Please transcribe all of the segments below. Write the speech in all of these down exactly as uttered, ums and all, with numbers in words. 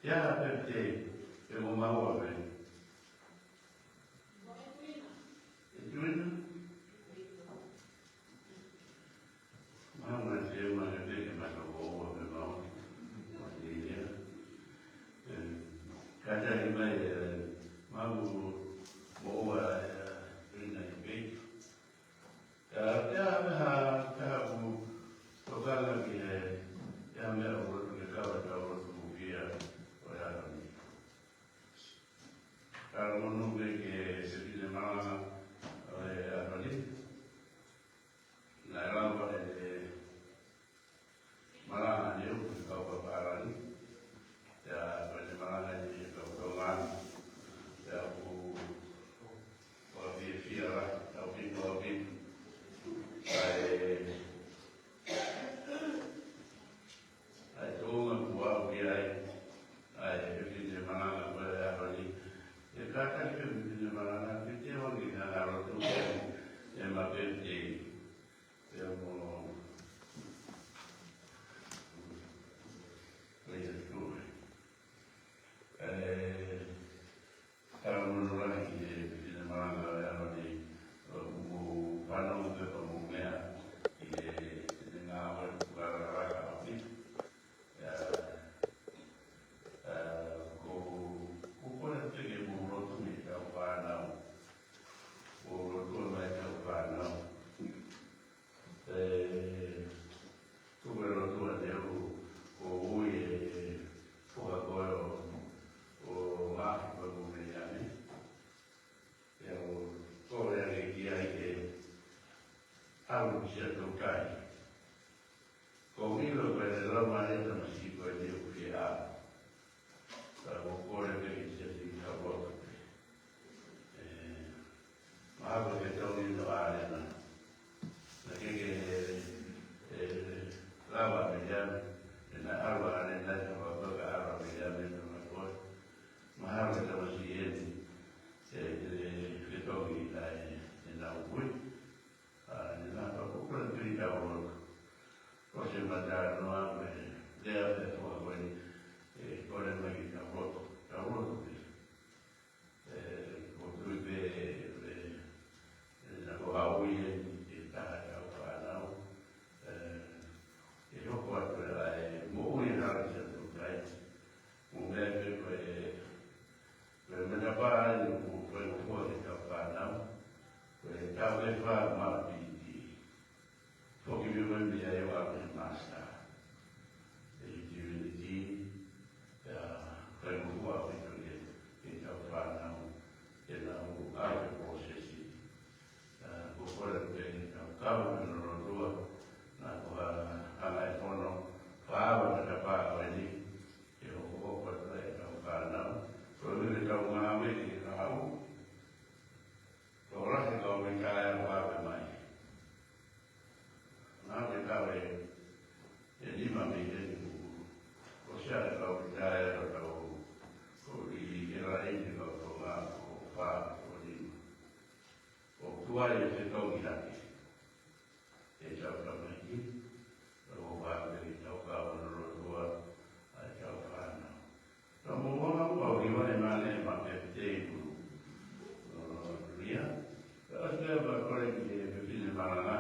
Ia, happy birthday. Pea mo maua pē. ʻE Tuina. Maua pē, maua pē ke mata ko ua pē mau. Ia. Ē, kātaki mai, ē, mau mo ua, ē, Tuina ʻi pē. Ka, ka, ha, ka ku, ko ka la ki he, ka me o lo ke ka wa ta o lo ku pia, o ya ni. Ka mo no me ke se ki le malanga, o ya ni. Na la wa e, malanga ni o ku ka wa para ni. Ia, ko e malanga ni o ku ka wa. Ia, ku, ko e fiefia la, ʻa e fitu, ʻa e fitu. ʻA e, ʻa e tōʻonga kuo aʻu ki ai, ʻa e fefine malanga ko e ʻaho ni. ʻE kātaki e fefine malanga, ke te wangi na na lotu ke, ʻe ma pēpē, ʻe mo, ʻe ia tō. ʻE, Ka ʻoku ou ʻofa lahi ki he fefine malanga ʻo e ʻaho ni, ʻoku mou fanongo pē ka mou meʻa ki he, ki he ngāue ʻoku lalahi ʻaupito. ʻIa, ʻa, ko, ko e kole pē ke mou lotu mai ki heʻetau fānau. Mou lotua mai ki heʻetau fānau. ʻE, tuku e lotu ʻa e ʻEiki, ʻoku ui e foha ko ē ʻo, ʻo Mafi ko e mo Meliame. ʻIa, ʻoku ou kole ange ki ai ke ʻalu ki Siaʻatoutai. Ko e ʻilo ko e lau mai e tamasiʻi ko eni ʻoku fie ʻalu. Ka ʻoku ou kole pē ke siʻi kau lotu pē. ʻE, mahalo ko e tau ni no ʻalena. Naʻe ʻikai ke, ʻe, lava Meliame, ʻe naʻe ʻalu ʻalena, ka ʻoku ʻikai ke ʻalu Meliame, no ma koe. Mahalo ko e tamasiʻi eni, ʻe, ʻe, ke toki ʻai, ʻenau ui. ʻA, ʻi he naʻa ʻoku ou kole pē ke tau lotu. Ko e mata noa ko e, lea pē foha ko eni, ʻe kole mai ke tau lotu, tau lotu pē. ʻE, ʻoku ou tui pē, ʻe, ʻe, naʻa ko e ui eni ki he taha ʻetau fānau, ʻe, ʻe hoko atu ʻa e moʻui hala Siaʻatoutai. Mo e meʻa pē ko e, ko e matapā eni ʻoku faingofua ki heʻetau fānau, ko e taʻu ʻe fā maʻu ʻa e B.Ed. Foki mai mo e M.Div ʻo aʻu ki he Master. ʻE Divinity, ʻa, faingofua ʻaupito ki he, ki heʻetau fānau, ke nau aʻu ki he process. ʻA, ʻoku ou kole pē ke tau kau pē ʻo lotua, naʻa ko ha, hanga ʻe he fono, fakaava matapā ko eni, ke hokohoko atu ai ʻetau fānau. Ko e ʻuhinga ʻetau ngāue ki he kahaʻu. Ko e lahi e kau retire ʻoku ʻave mai. Ngāue tau ʻe, ʻe nima mei heni kuo, kuo ʻosi ʻa e kau retire ʻo tau, ko e ʻi he laine kau Tonga ko e fā, ko e nima. ʻOku tuai e fetongi hake ʻetau tamaiki, ʻo vā pē ke tau kau ʻo lotua ʻa ʻetau fānau. Ka mou ʻofa ʻo ʻoua ʻe mou ʻi vale mane ma pepitei ku. ʻO, ria. Ka ʻosi pea kole ki he fefine malanga,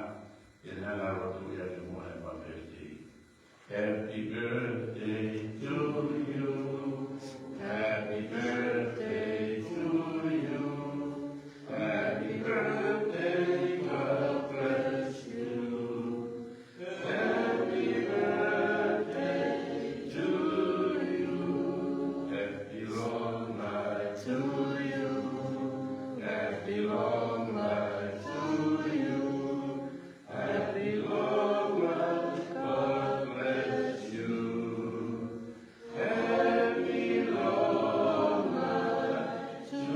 ke ne hanga ʻo lotu ia ke mou ʻi vale ma pepitei. Happy birthday to you. Happy birthday to you. Happy birthday, God bless you. Happy birthday to you. Happy long life to you. Happy long life to you. Happy long life, God bless you. Happy long life to you.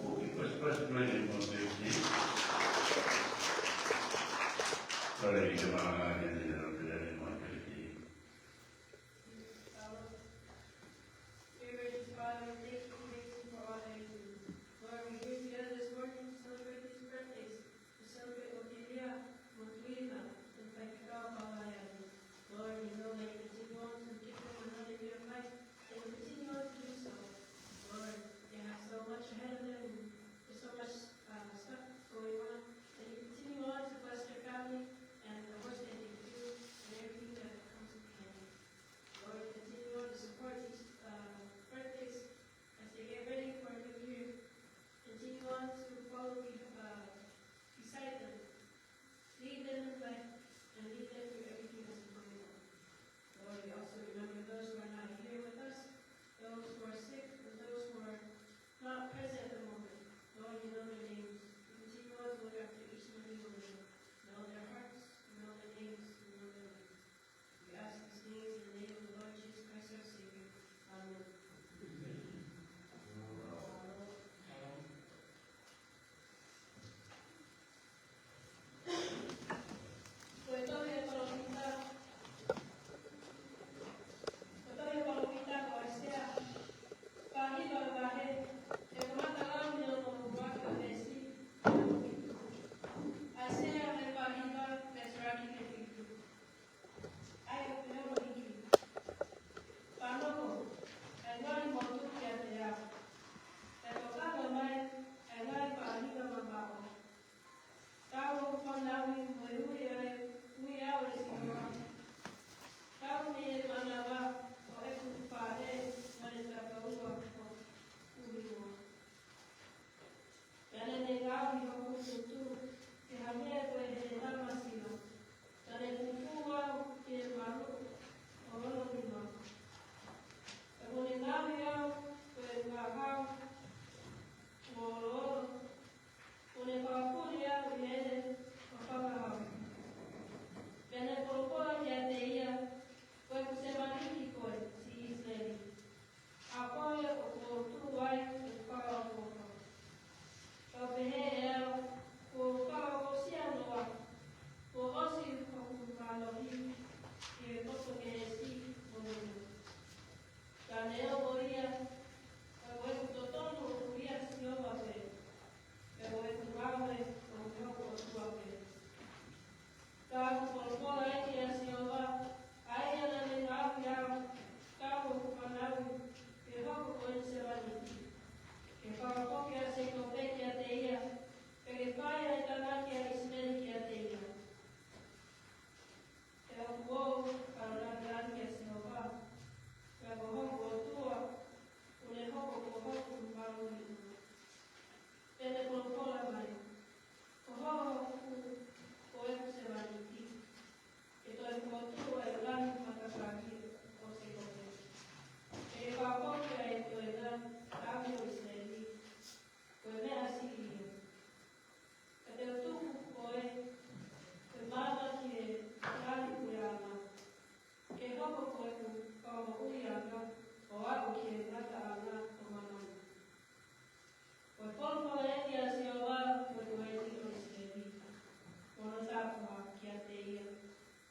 Happy birthday, Moses. Father, we thank you, we thank you for all that you do. Lord, we here together this morning to celebrate these birthdays. We celebrate Otilia, Motuina, and Faifekau Palaiani. Lord, we know that you continue on to give them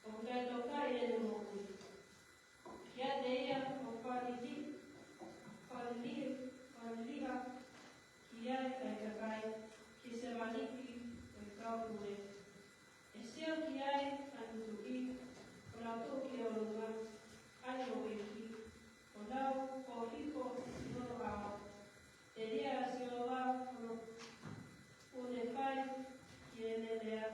ʻoku taʻetokaʻi ʻene moʻui. Kiate ia ʻoku fālili, fālili, fāliliha ki ai ʻa e kakai, ki he sevāniti ʻo e kau pule. ʻE sio ki ai ʻa e Tuʻi, ʻo nau tuʻu ki ʻolunga ʻa e houʻeiki, ʻo nau hōifua ʻi hono ʻao. Telia ʻa Sihova ʻo ne fai ki heʻene lea,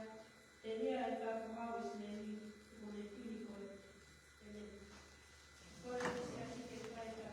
telia ʻa e kau hau ʻIsileli ʻoku ne fili koe. ʻĒmeni. Ko e siasi ke fai ka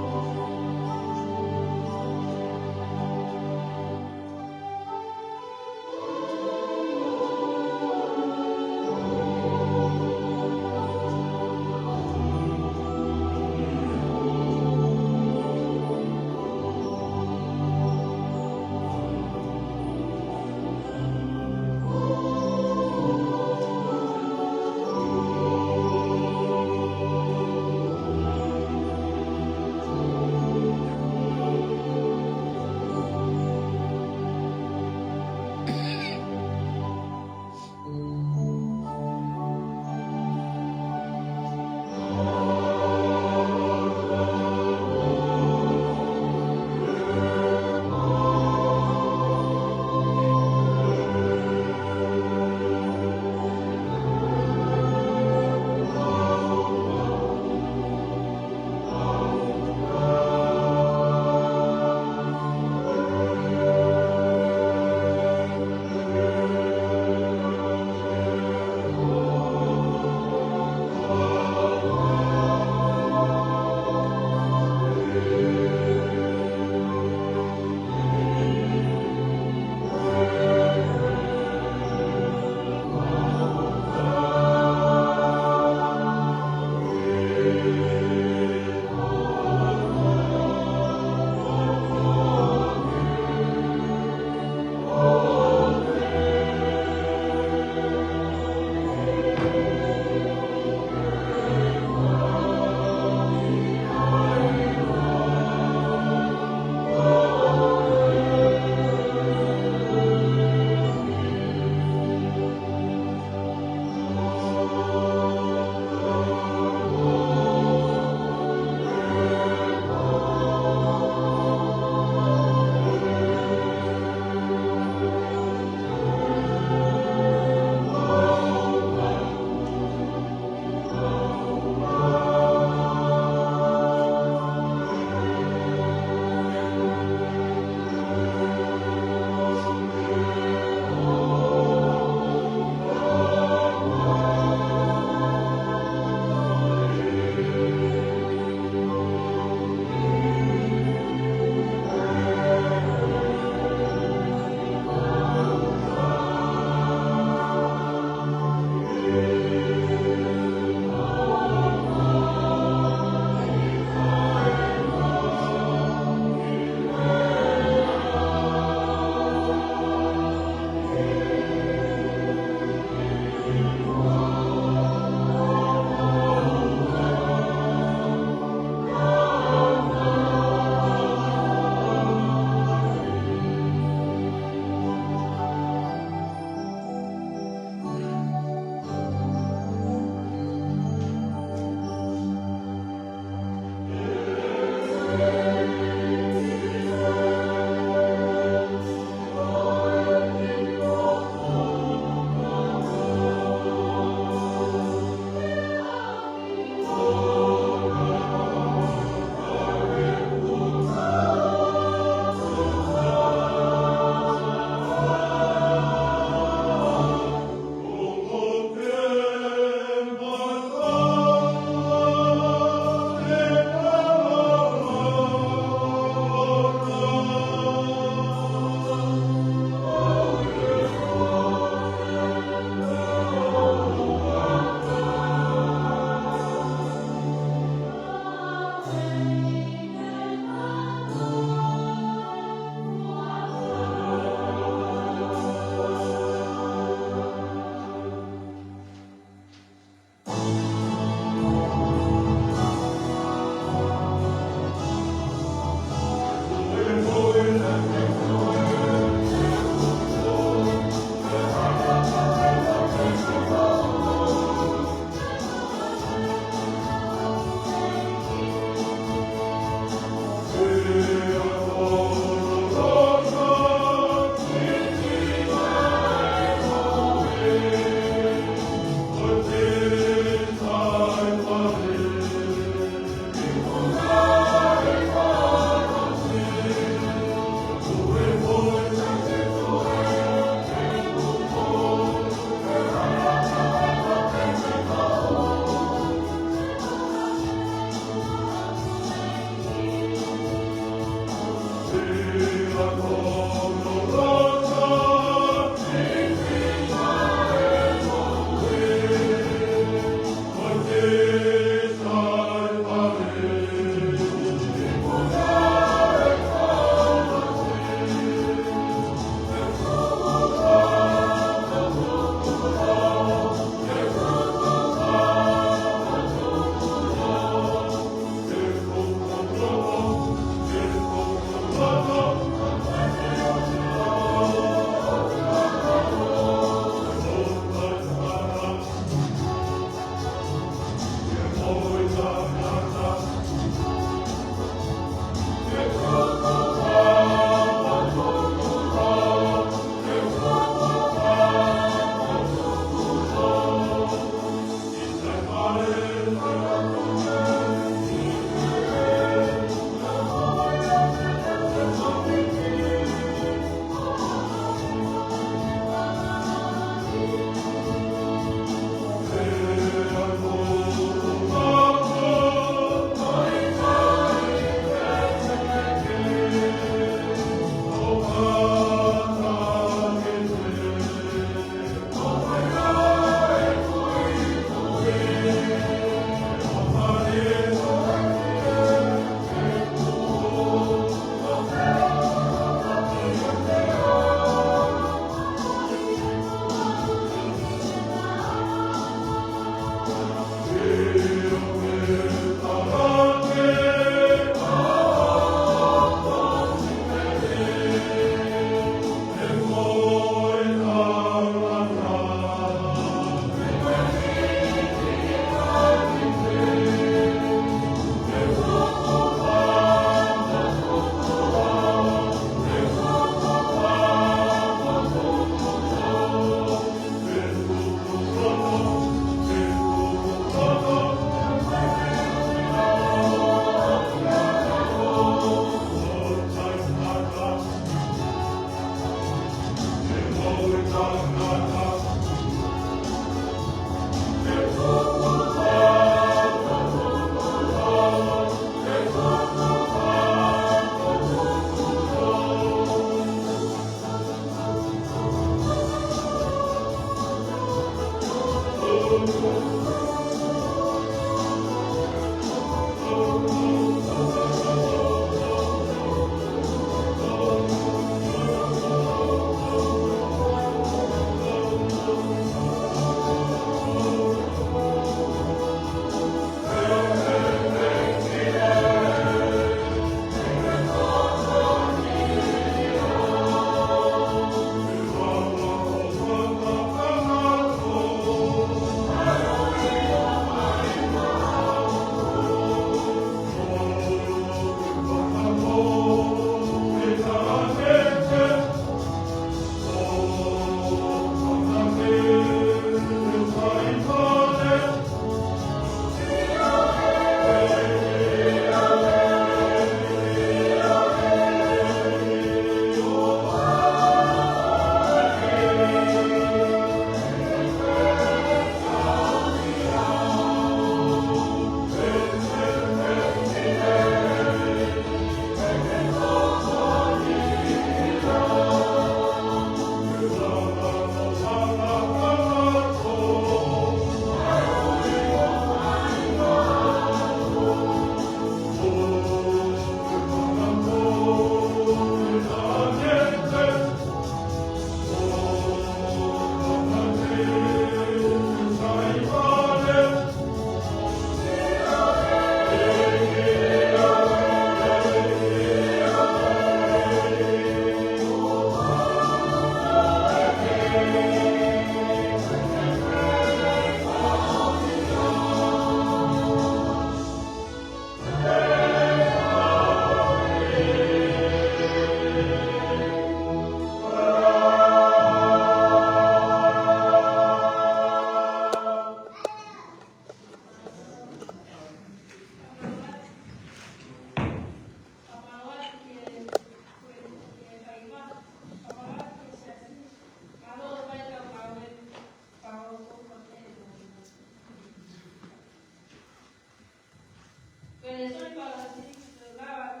Ko e lēsoni fakaʻosi, ko e ngaahi,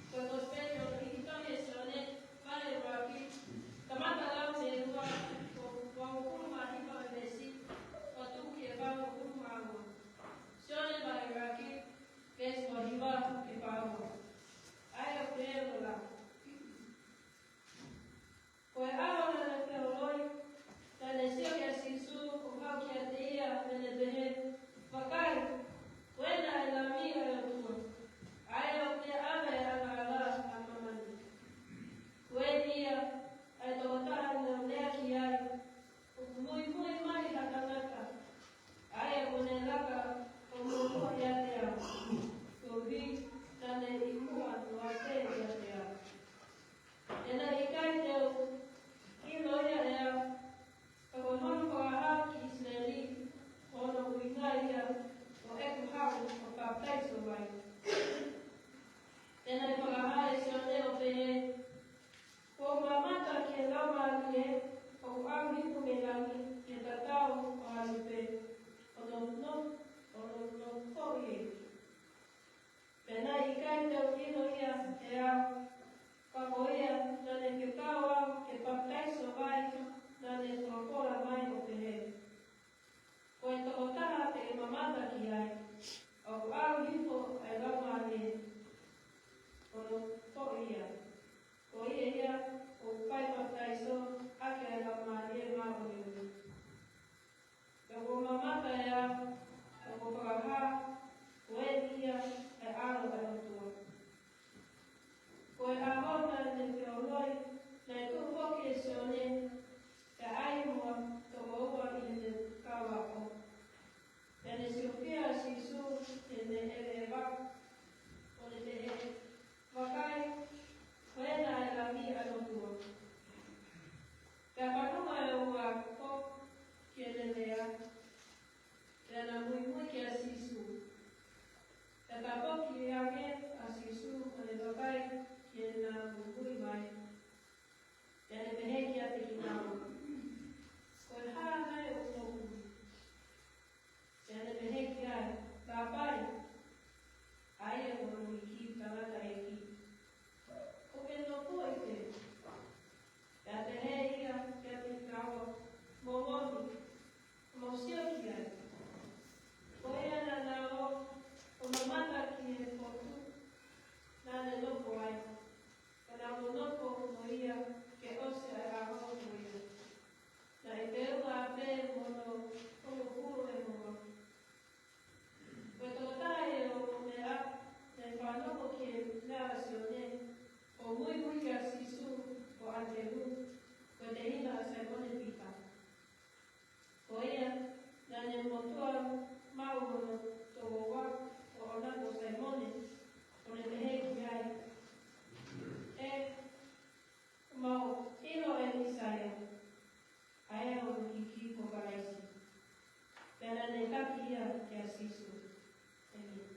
ko e Kosipeli ʻo e Sione, vahe ʻuluaki, kamata lau mei he ua, ko e uofulu mā hiva ʻo e veesi, ʻo tuku ki he fā uofulu mā ua. Sione vahe ʻuluaki, veesi ua hiva ki he fā ua. ʻA ia ʻoku pehē hono lau. Ko e ʻaho naʻa ne feohi, naʻa ne sio kia Sīsū ʻoku haʻu kiate ia, pea ne pehē, Vakai, ko ena ʻa e Lami ʻa e ʻOtua, ʻa ia ʻoku ne ʻave ʻa e angahala ʻa māmani. Ko eni ia ʻa e tokotaha naʻa ku lea ki ai, ʻoku muimui mai ha tangata, ʻa ia ʻoku ne laka ʻo moʻua ʻiate au, koeʻuhi naʻa ne ʻi muʻa noa pē ʻiate au. Pea naʻe ʻikai te u ʻilo ia ʻe au, ka ko hono fakahā ki ʻIsileli, ko hono ʻuhinga ia ʻo ʻeku haʻu ʻo papitaiso ai. Pea naʻe fakahā ʻe Sione ʻo pehē, Kuo u mamata ki he Laumālie, ʻo u ʻalu hifo mei langi, ki he tatau ʻo ha lupe, ʻo no, no, ʻo no, no, ko ia. Pea naʻe ʻikai te u ʻilo ia ʻe au, ka ko ia naʻa ne fekau au ke papitaiso ai, naʻa ne folofola mai ʻo pehē, Ko e tokotaha te ke mamata ki ai, ʻoku ʻalu hifo ʻa e Laumālie, ʻo no, ko ia. Ko ia ia ʻoku fai papitaiso ʻaki ʻa e Laumālie Māʻoniʻoni. Pea kuo mamata ʻe au, pea kuo fakahā, ko eni ia ʻa e ʻAlo ʻo e ʻOtua. Ko e ʻaho naʻa ne feohi, naʻe tuʻu foki ʻa Sione, pea ʻai muʻa toko ua ʻi heʻene kau ako. Pea ne siofia ʻa Sīsū, heʻene ʻeveʻeva, ʻo ne pehē, Vakai, ko ena ʻa e Lami ʻa e ʻOtua. Pea fanongo ʻa e ongo ako ki heʻene lea, pea na muimui kia Sīsū. Pea tafoki ange ʻa Sīsū ʻo ne vakai ki heʻena muimui mai. Pea ne pehē kiate kinaua, Ko e hā nai ʻoku mou ui? Pea ne pehē ki ai, Lāpai, ʻa ia ko hono ʻEiki, tangataʻeiki. Ko e nofoʻi pē. Pea pehē ia kiate kinaua, Mou moʻoni, mou sio ki ai, ʻOtua maʻu hono tokoua, ʻo ʻoua naʻa ko Saimone, ʻo ne pehē ki ai, ʻE, mau ʻilo ʻe ʻIsaia, ʻa e ʻEiki ko Kalaisi. Pea naʻa ne taki ia kia Sīsū. ʻĒmeni.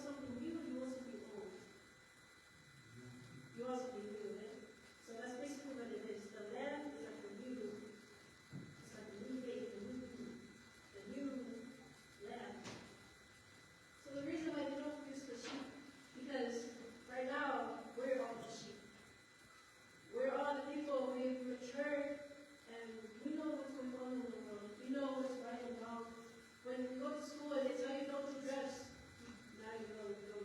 something new, you also be old. You also be new, right? So that's basically what it is. The lamb is like a new, it's like a new baby, a new, a new lamb. So the reason why you don't use the sheep, because right now, we're all the sheep. We're all the people, we've matured, and we know what's going on in the world. We know what's right and wrong. When you go to school and they tell you don't do drugs, now you know you don't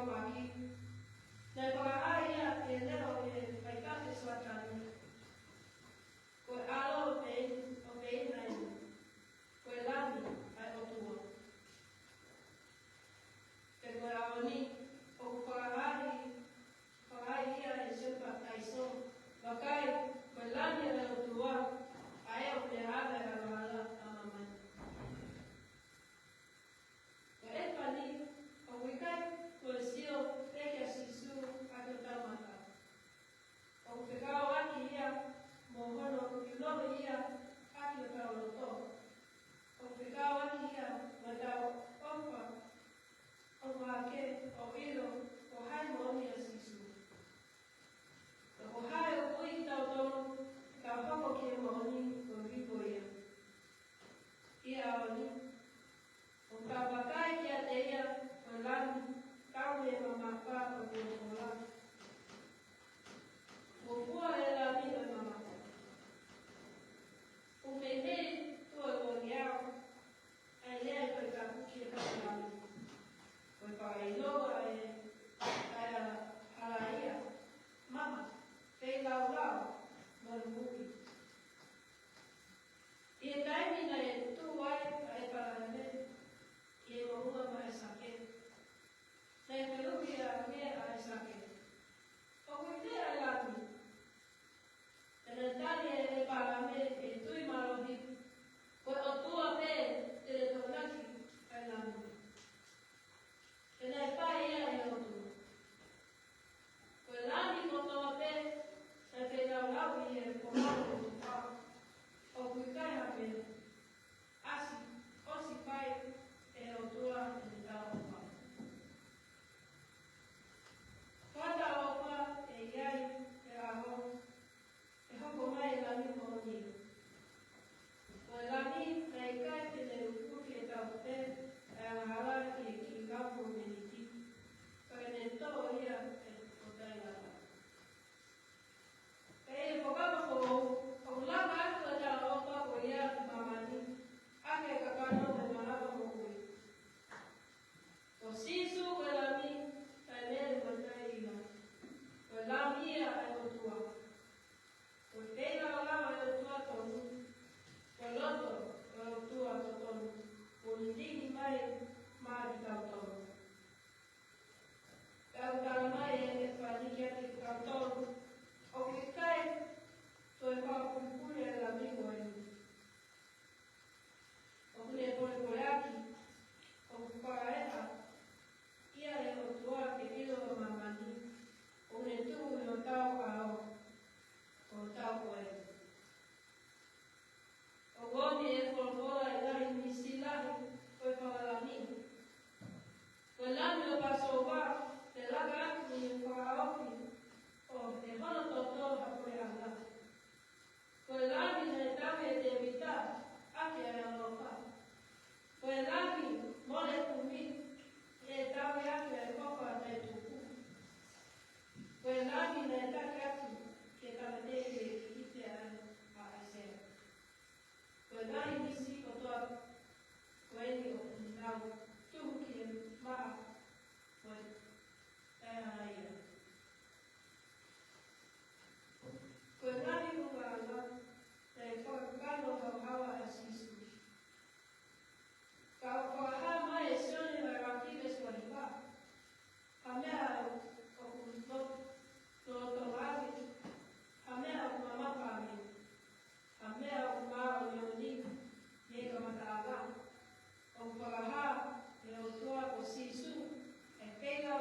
ʻaki, naʻe fakahā ia ʻi he leʻo ʻi he faikake Soatani, ko e ʻAlo ʻo Pei-, ʻo Peina eni, ko e Lami ʻa e ʻOtua. Pea ko e ʻaho ni, ʻoku fakahā, fakahā ia ʻe Sione Papitaiso, vakai, ko e Lami ʻa e ʻOtua, ʻa ia ʻoku ne ʻave ʻa e angahala ʻa māmani. Ko e ʻEpifani, ʻoku ʻikai ko e sio pē kia Sīsū ʻaki hotau mata. ʻOku fekauʻaki ia mo hono ʻiloʻi ia ʻaki hotau loto. ʻOku fekauʻaki ia mo ʻetau ʻofa, ʻofa hake ʻo ʻilo ko hai moʻoni ʻa Sīsū. Ka ko hai ʻoku ui kitautolu ke tau hoko ki he moʻoni ʻo e uike ko ia. ʻI he ʻaho ni, ʻoku tau vakai kiate ia ko e Lami, talu mei he mamafa ʻo e folofola. Fuofua e Lami ʻo e mamafa. ʻOku meimei tuʻu ʻa e longeau ʻa e lea ʻa e Tohi Tapu ki he kau Lami. Ko e fakaʻilonga ʻa e, ʻa e halaia, mama, feilaulau, mo e moʻui. ʻI he taimi naʻe tuʻu ai ʻa ʻĒpalahame ʻi he moʻunga maʻa ʻAisake, naʻe fehuʻi ange ʻa ʻAisake, ʻoku ʻi fē ʻa e Lami? Pea naʻe tali ʻe ʻĒpalahame ʻi he tui mālohi, ko e ʻOtua pē te ne tokonaki ʻa e Lami. Pea naʻe fai ia ʻe he ʻOtua. Ko e Lami kotoa pē naʻe feilaulau ʻi he konga ʻo e ʻOtua, ʻoku ʻikai ha meʻa ʻasi, ʻosi fai ʻe he ʻOtua ʻene talaʻofa. Fakatauʻofa ʻe ʻi ai e ʻaho ʻe hoko mai e Lami moʻoni. Ko e Lami naʻe ʻikai te ne uku ke tau pē ʻa e angahala ki he kiʻi kau mōmeniti, ka ke ne toʻo ia ʻe he kotaingata. Ka ʻi he Fuakava Foʻou, ʻoku laka atu e talaʻofa ko ia ki māmani, ʻaki e kakano mo e malava moʻui. Ko Sīsū ko e Lami taʻemele mo taʻeʻila. Ko e Lami ia ʻa e ʻOtua. Ko e feilaulau ʻa e ʻOtua tonu. Ko e loto ʻo e ʻOtua totonu, ʻoku lilingi mai maʻa kitautolu. Pea ʻoku tala mai ʻe he ʻEpifani kiate kitautolu, ʻoku ʻikai toe fakapuipui e Lami ko eni. ʻOku ne polepoleaki, ʻoku fakaeʻa ia ʻe he ʻOtua ke ʻilo ʻa māmani, ʻoku ne tuʻu ʻi hotau ʻao, ko hotau koe. ʻOku ʻomi ʻe he folofola e ngaahi misi lahi ʻo e fanga lami. Ko e Lami ʻo e Passover, naʻe laka atu ʻi he fakahaofi ʻo e hono toto ha puleʻanga. Ko e Lami naʻe tauhi ʻe Tēvita ʻaki ʻa e ʻaloʻofa. Ko e Lami mole kumi, ʻe tauhi ʻaki ʻa e ʻofa taʻetuku. Ko e Lami naʻe taki atu ki he tāmateʻi ʻi ʻIte ʻa ʻAisea. Ko e ngaahi misi kotoa ko eni ʻoku nau tuhu ki he maʻa mo e taʻehalaia. Ko e ngaahi ʻulungaanga naʻe fakakakano haohaoa ʻa Sīsū. Ka ʻoku fakahā mai ʻe Sione vahe ʻuluaki veesi uahiva, ha meʻa ʻoku lo-, lolotonga ange, ha meʻa ʻoku mamafa ange, ha meʻa ʻoku māʻoniʻoni mei he kamataʻanga, ʻoku fakahā ʻe he ʻOtua ko Sīsū, ʻa e feilaulau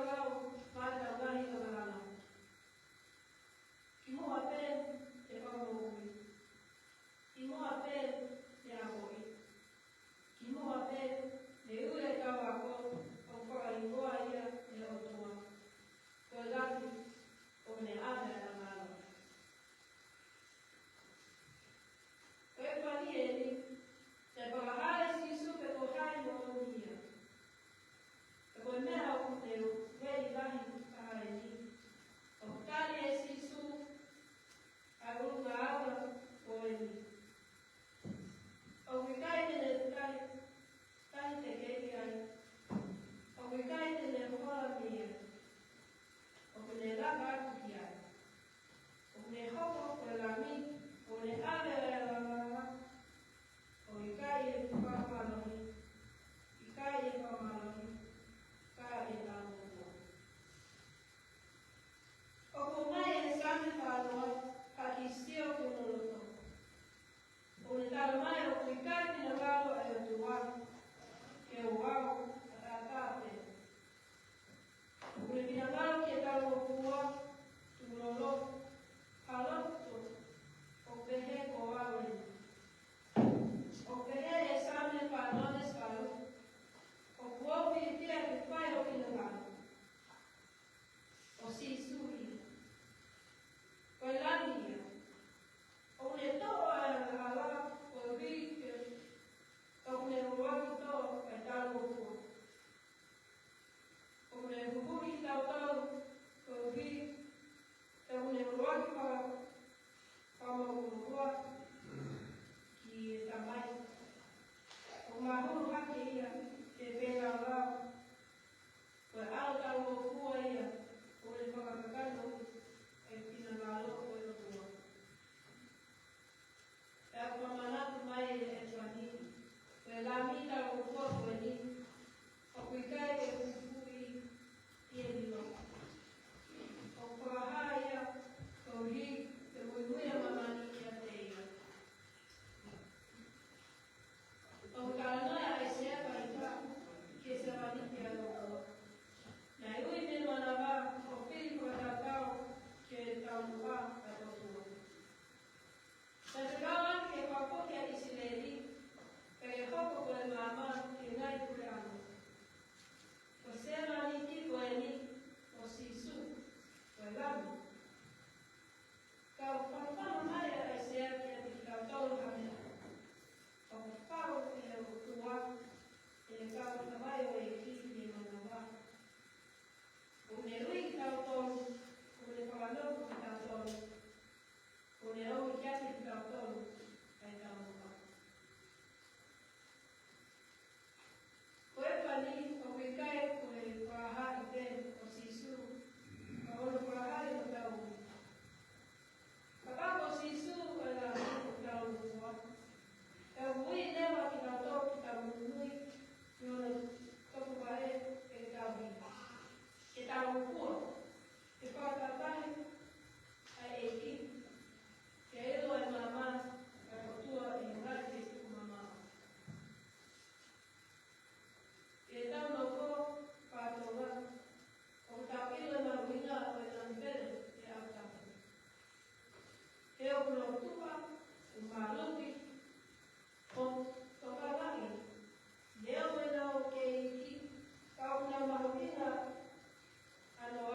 Kuo ke fakatatahi ʻa e ʻEiki, ke ʻilo ʻa e maama ʻa e ʻOtua ʻi he ngaahi feituʻu mamaʻo. ʻI heʻetau nofo faka-Tonga, ʻoku tau ʻilo ʻa e mahuʻinga ʻo e langi pele ʻi he ʻaho tapu. He ʻoku nau tuʻa, ʻo maluki, ʻo tokangaʻi, neongo ʻenau kei iiki, ka ʻoku nau mahuʻinga ʻa hono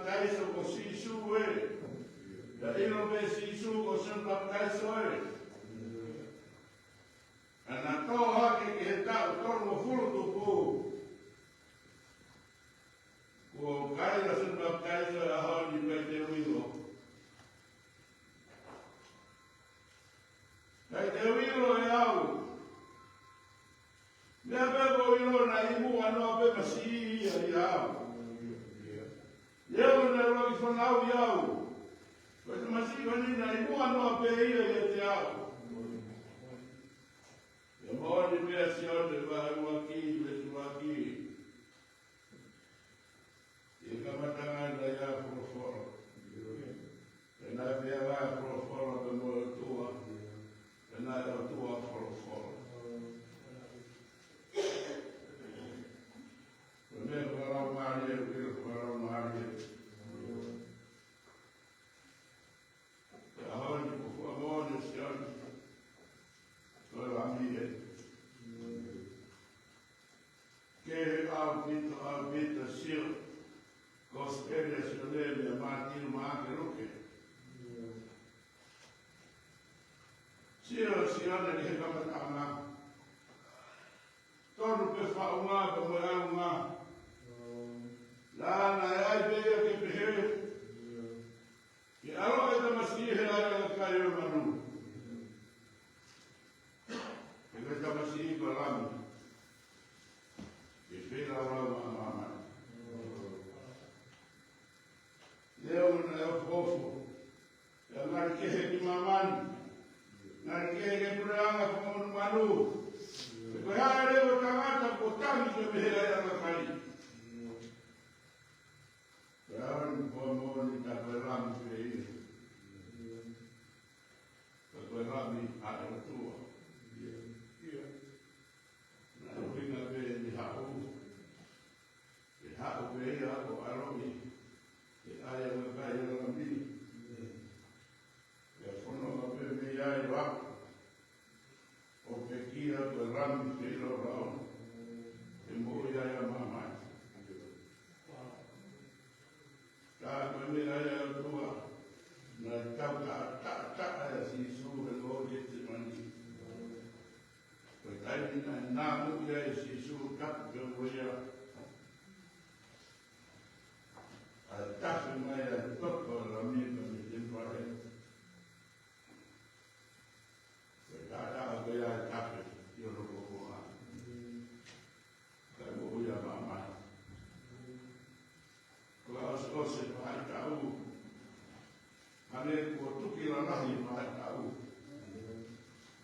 Papitaiso ko Sīsū ē. Pea ʻilo pē Sīsū ko Sione Papitaiso ē. Ka naʻe tō hake ki he taʻu tolungofulu tupu. Kuo kaila Sione Papitaiso he ʻaho ni, pea ʻikai te u ʻilo. ʻIkai te u ʻilo ʻe au. Meʻa pē ʻoku ou ʻilo naʻe ʻi muʻa noa pē masiʻi ia ʻiate au. Ia ʻoku ne ʻuluaki fanauʻi au. Ko e masiʻi ko eni naʻe ʻi muʻa noa pē ia ʻiate au. Pea moʻoni pē ʻa Sione vahe ʻuluaki, veesi ʻuluaki. ʻI he kamataʻanga naʻe ʻi ai ʻa e Folofola. Pea naʻe pea ʻa e Folofola pea mo e ʻOtua. Pea naʻe ʻOtua ʻa e Folofola. Ko e meʻa fakalaumālie, ko e fakalaumālie. Pea ʻaho ni ko e fakamoʻoni ʻa Sione. Ko e Lami ē. Kehe ʻaupito, ʻaupito sio. Kosipeli ʻa Sione meia Mātiu, Maʻake, Luke. Sio ʻa Sione ki he kamataʻanga. Tonu pē faʻunga pea mo e ʻalunga. Naʻa, naʻe ʻai pē ia ke pehē. Ke ʻaloʻi e tamasiʻi he ʻaiʻanga kai ʻo e manu. He ko e tamasiʻi ko e Lami. Ke feilaulau maʻa māmani. Leo naʻe ofoofo. Pea ngali kehe ki māmani. Ngali kehe ki he puleʻanga fakamonumanu. He ko e hā e leʻo ʻo e tangata kuo tangi ke pehē ʻaiʻanga kai. Pea ʻaho ni ko e moʻoni tā ko e Lami pē ia. Tā ko e Lami ʻa e ʻOtua. Naʻe ʻuhinga pē ʻene haʻu. Ke haʻu pē ia ʻo ʻaloʻi e ʻaiʻanga kai ʻo e Lami. Pea fononga pē mei ai ʻo ako. ʻO pekia ko e Lami feilaulau. Ke moʻui ai ʻa māmani. Tā ko e meʻa ia ʻa e ʻOtua. Naʻe tau taʻataʻa ʻa Sīsū he loʻi Ketisemani. Ko e taimi naʻe namu ai ʻa Sīsū, tapu pē mo ia. ʻA e tafe mai ʻa e toto ʻo e Lami mei he temipale. Ko e taʻataʻa ko ia ʻa e tafe ʻi hono kokoa. Kae moʻui ʻa māmani. Ko e ʻosiʻosi e faʻahitaʻu. Hangē kuo tuki lalahi e faʻahitaʻu.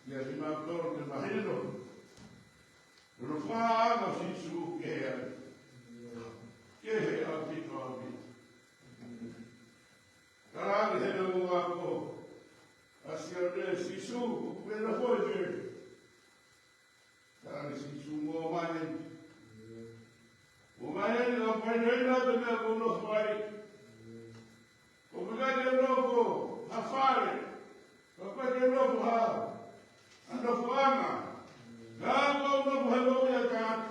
Kiate kimautolu ke mahino. Ko hono fakaanga ʻo Sīsū kehe ai. Kehe ʻaupito, ʻaupito. Talaange ʻe he ongo ako ʻa Sione, Sīsū, ʻoku ke nofo ʻi fē? Talaange ʻe Sīsū, mou ō mai heni. Mou ō mai heni, ʻoku ou ʻai ʻe au ʻa e meʻa ʻoku ou nofo ai. ʻOku ʻikai ke u nofo ha fale. ʻOku ʻikai ke u nofo ha, ha nofoʻanga. Ka ʻoku ou nofo he moʻui ʻa e tangata.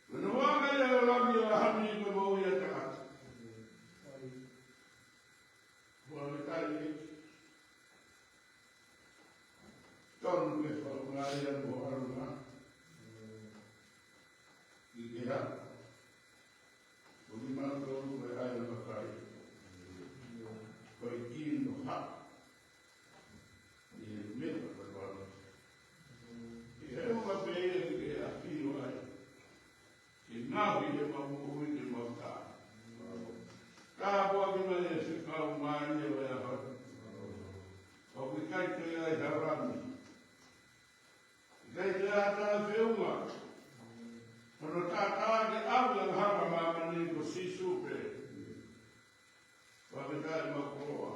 Ko e nofoʻanga ia ʻo e Lami ʻo ʻAlamā ko e moʻui ʻa e tangata. Ua me kai ni. Tonu ke faʻunga ia mo e ʻalunga. ʻI ke ha. Ko kimautolu ko e ʻaiʻanga kai. Ko e kino ha. ʻI he meʻa ko e ʻalunga. ʻI he ʻuhinga pē ia ke ʻafio ai. Ke ngaohi ʻemau moʻui ke mau tā. Tāpuaki mai e fekau mālie ʻo e ʻaho ni. ʻOku ʻikai toe ʻi ai ha Lami. ʻIkai toe ʻi ai ha taha feʻunga. Ko hono taʻataʻa ke ʻave angahala ʻa māmani ko Sīsū pē. Fakafetaʻi mo e koloa.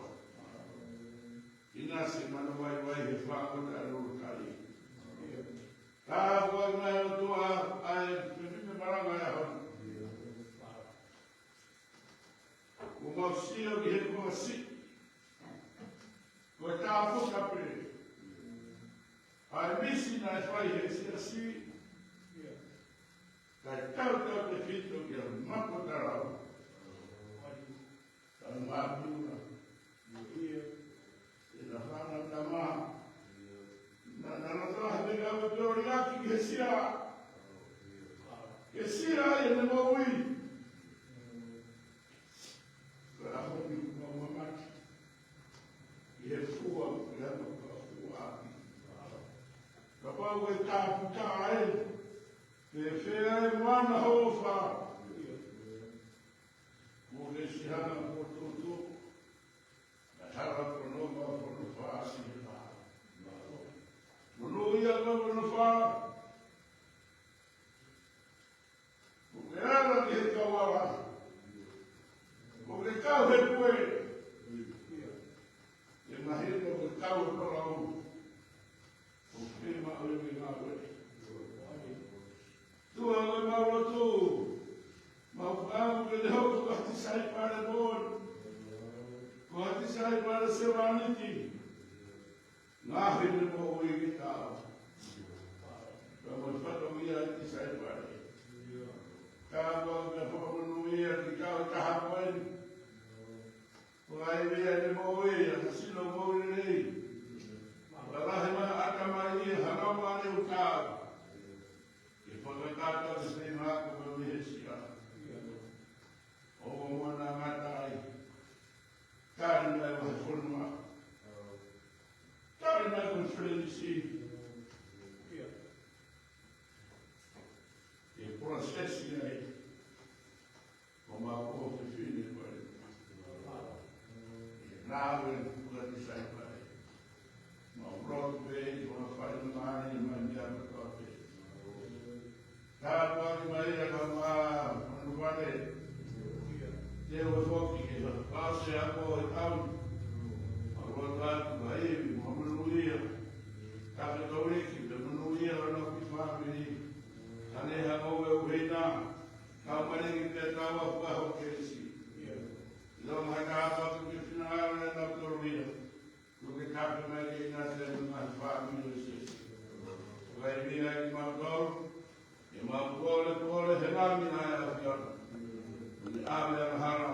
ʻInasi mo hono vaivai he fānau ʻa e lulukai. Tāpuaki mai ʻOtua ʻa e fefine malanga ʻo e ʻaho ni. Kuo mau sio ki he kuo siʻi. Ko e tāputa pē. ʻA e misi naʻe fai he siasi. Kae tautau te Toki a mako tala. Tala mā tuna. Ia. Ina fana tama. Na, na, na, na, he ka ko te ori aki ke sia. Ke sia e ne moʻui. Ka a honi ka mamaki. Ia fua, ia no ka fua. Kapau e tāputa ai. Fēfē ai mana hofa. Mo ke sihana mo tutu. Na hala kono ma kono fa si he fa. Monū ia kono fa. Mo ke ala ki he kau ala. Mo ke kau he pue. Ke mahino ke kau he palau. ʻO ke maʻu e ngāue. Tuʻa ʻo e mau lotu. Mau fakaʻamu ke ne hoko ko ha tisaipale moʻoni. Ko ha tisaipale sevāniti. Ngaohi ne moʻui ke tau. Ka mo fatongia e tisaipale. Ka mau ke fakamonūʻia ke kau taha mai. Ko ai mea ne moʻui, ʻa e sino moʻui lelei. Ka lahi mai ʻatamai ia, hanga mai ne uta. Ke fakakata ke se ngā ko me he sia. ʻO mo na ngata ai. Tali mai wa fonua. Tali mai ko Felenisi. Ke prosesi ai. Ko mau ko fefine ko e. Nā ue kula ki sai pare. Mau lotu pē i kona fai na mani ma ni a katoa pē. Ka kua ki mai a ka mā manu vale. Te ue foki ke la pase a ko e tau. Mau lotu atu ka ivi ma manu ia. Ka ke tau leki pe manu ia la no ki fāmili. Ka ne ha ko e uheina. Ka mani ki te tau a kua ho kesi. Ia. Ilo mai ka hapa tu ke fina ala na tolu ia. Tuke kape mai ke ina te ma fāmili o se. Vai mia i mau tolu. E mau pole pole he lami na e afiona. Ni ame a hala